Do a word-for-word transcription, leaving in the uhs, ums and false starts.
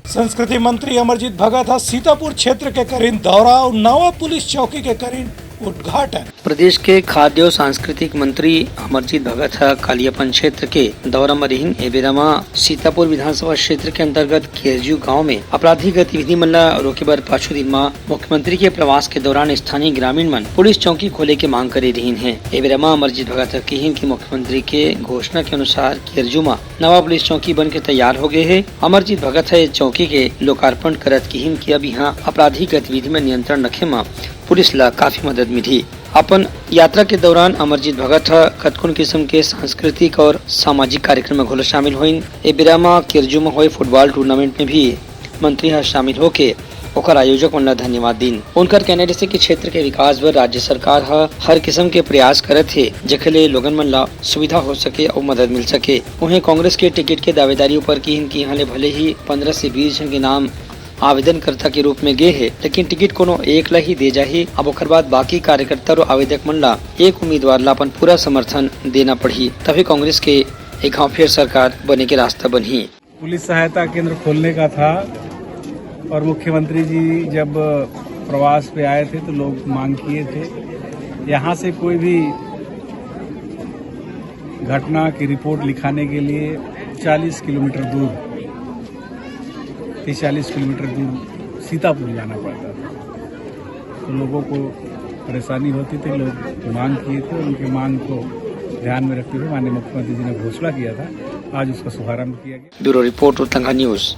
संस्कृति मंत्री अमरजीत भगत ह सीतापुर क्षेत्र के करिन दौरा अउ नवा पुलिस चौकी के करिन उद्घाटन। प्रदेश के खाद्य अउ सांस्कृतिक मंत्री अमरजीत भगत ह काली अपन क्षेत्र के दौरा म रिहिन। ए बेरा म सीतापुर विधानसभा क्षेत्र के अंतर्गत केरजू गांव में आपराधिक गतिविधि मन ल रोके बर पाछू दिन म मुख्यमंत्री के प्रवास के दौरान स्थानीय ग्रामीण मन पुलिस चौकी खोले के मांग करे रिहिन हे। ए बेरा म अमरजीत भगत ह किहिन कि मुख्यमंत्री के घोषणा के अनुसार केरजू म नवा पुलिस चौकी बन के तैयार हो गए हे। अमरजीत भगत ह ए चौकी के लोकार्पण करत किहिन कि अब इहां आपराधिक गतिविधि में नियंत्रण रखे म पुलिस ला काफी मदद मिलही। अपन यात्रा के दौरान अमरजीत भगत ह कतकोन किस्म के सांस्कृतिक और सामाजिक कार्यक्रम में घलो शामिल होइन। ए बेरा म केरजू म होए फुटबॉल टूर्नामेंट में भी मंत्री ह शामिल होके ओकर आयोजक मन ला धन्यवाद दीन। उनकर कहना रिहिसे कि क्षेत्र के विकास बर राज्य सरकार ह हर किस्म के प्रयास करत हे, जेखर ले लोगन मन ला सुविधा हो सके अउ मदद मिल सके। उहें कांग्रेस के टिकट के दावेदारी ऊपर किहिन कि इहां ले भले ही पंद्रह से बीस झन के नाम आवेदनकर्ता के रूप में गे हे, लेकिन टिकट कोनो एक ला ही दे जाही। अब ओकर बाद बाकी कार्यकर्ता अउ आवेदक मन ला एक उम्मीदवार ला अपन पूरा समर्थन देना पड़ही, तभी कांग्रेस के एक घाव फिर सरकार बने के रास्ता बनही। पुलिस सहायता केंद्र खोलने का था और मुख्यमंत्री जी जब प्रवास पे आए थे तो लोग मांग किए थे, यहाँ से कोई भी घटना की रिपोर्ट लिखाने के लिए चालीस किलोमीटर दूर, तीस चालीस किलोमीटर दूर सीतापुर जाना पड़ता था। तो लोगों को परेशानी होती थी, लोग मांग किए थे, उनके मांग को ध्यान में रखते हुए माननीय मुख्यमंत्री जी ने घोषणा किया था, आज उसका शुभारंभ किया गया। Bureau report, Utanga news.